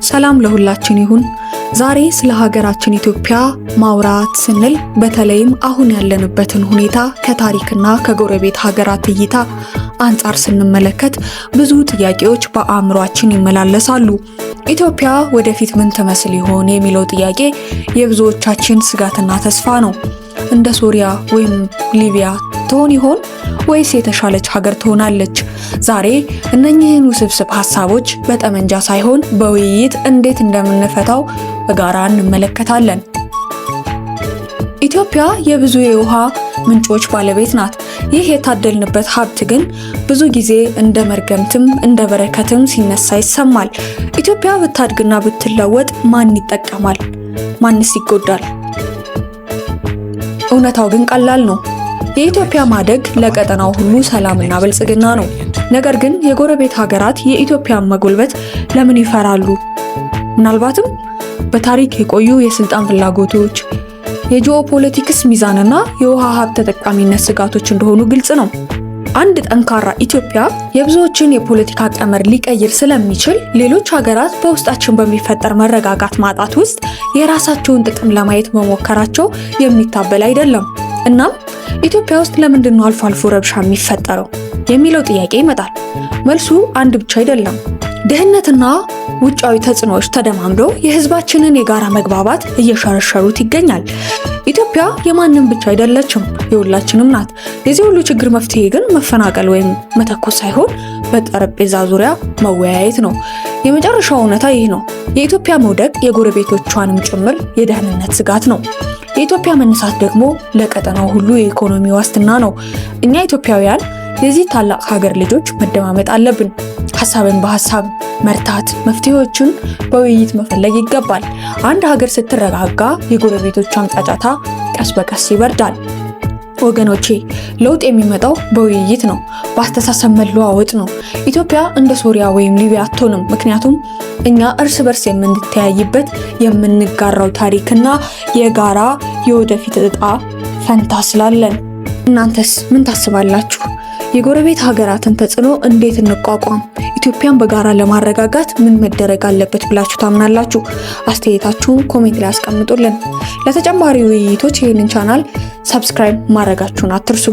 ሰላም ለሁላችን ይሁን። ዛሬ ስለ ሀገራችን ኢትዮጵያ ማውራት ስንል በተለይም አሁን ያለንበትን ሁኔታ ከታሪክና ከጎረቤት ሀገራት እይታ አንጻር ስንመለከት ብዙ ጥያቄዎች በአእምሯችን ይመላለሳሉ። ኢትዮጵያ ወደፊት ምን ትመስል ይሆን የሚለው ጥያቄ የብዙዎቻችን ስጋትና ተስፋ ነው። እንደ ሶሪያ ወይም ሊቢያ ትሆን ይሆን ወይስ የተሻለች ሀገር ትሆናለች? ዛሬ እነኚህን ውስብስብ ሀሳቦች በጠመንጃ ሳይሆን በውይይት እንዴት እንደምንፈታው በጋራ እንመለከታለን። ኢትዮጵያ የብዙ የውሃ ምንጮች ባለቤት ናት። ይህ የታደልንበት ሀብት ግን ብዙ ጊዜ እንደ መርገምትም እንደ በረከትም ሲነሳ ይሰማል። ኢትዮጵያ ብታድግና ብትለወጥ ማን ይጠቀማል? ማንስ ይጎዳል? እውነታው ግን ቀላል ነው። የኢትዮጵያ ማደግ ለቀጠናው ሁሉ ሰላምና ብልጽግና ነው። ነገር ግን የጎረቤት ሀገራት የኢትዮጵያን መጎልበት ለምን ይፈራሉ? ምናልባትም በታሪክ የቆዩ የስልጣን ፍላጎቶች፣ የጂኦፖለቲክስ ሚዛንና የውሃ ሀብት ተጠቃሚነት ስጋቶች እንደሆኑ ግልጽ ነው። አንድ ጠንካራ ኢትዮጵያ የብዙዎችን የፖለቲካ ቀመር ሊቀይር ስለሚችል ሌሎች ሀገራት በውስጣችን በሚፈጠር መረጋጋት ማጣት ውስጥ የራሳቸውን ጥቅም ለማየት መሞከራቸው የሚታበል አይደለም። እናም ኢትዮጵያ ውስጥ ለምንድን ነው አልፎ አልፎ ረብሻ የሚፈጠረው የሚለው ጥያቄ ይመጣል። መልሱ አንድ ብቻ አይደለም። ድህነትና ውጫዊ ተጽዕኖዎች ተደማምረው የሕዝባችንን የጋራ መግባባት እየሸረሸሩት ይገኛል። ኢትዮጵያ የማንም ብቻ አይደለችም፣ የሁላችንም ናት። የዚህ ሁሉ ችግር መፍትሄ ግን መፈናቀል ወይም መተኮስ ሳይሆን በጠረጴዛ ዙሪያ መወያየት ነው። የመጨረሻው እውነታ ይህ ነው። የኢትዮጵያ መውደቅ የጎረቤቶቿንም ጭምር የደህንነት ስጋት ነው። የኢትዮጵያ መነሳት ደግሞ ለቀጠናው ሁሉ የኢኮኖሚ ዋስትና ነው። እኛ ኢትዮጵያውያን የዚህ ታላቅ ሀገር ልጆች መደማመጥ አለብን። ሀሳብን በሀሳብ መርታት፣ መፍትሄዎችን በውይይት መፈለግ ይገባል። አንድ ሀገር ስትረጋጋ የጎረቤቶቿን ጫጫታ ቀስ በቀስ ይበርዳል። ወገኖቼ፣ ለውጥ የሚመጣው በውይይት ነው፣ በአስተሳሰብ መለዋወጥ ነው። ኢትዮጵያ እንደ ሶሪያ ወይም ሊቢያ አትሆንም። ምክንያቱም እኛ እርስ በርስ የምንተያይበት፣ የምንጋራው ታሪክና የጋራ የወደፊት እጣ ፈንታ ስላለን። እናንተስ ምን ታስባላችሁ? የጎረቤት ሀገራትን ተጽዕኖ እንዴት እንቋቋም? ኢትዮጵያን በጋራ ለማረጋጋት ምን መደረግ አለበት ብላችሁ ታምናላችሁ? አስተያየታችሁን comment ላይ አስቀምጡልን። ለተጨማሪ ውይይቶች ይህንን channel subscribe ማድረጋችሁን አትርሱ።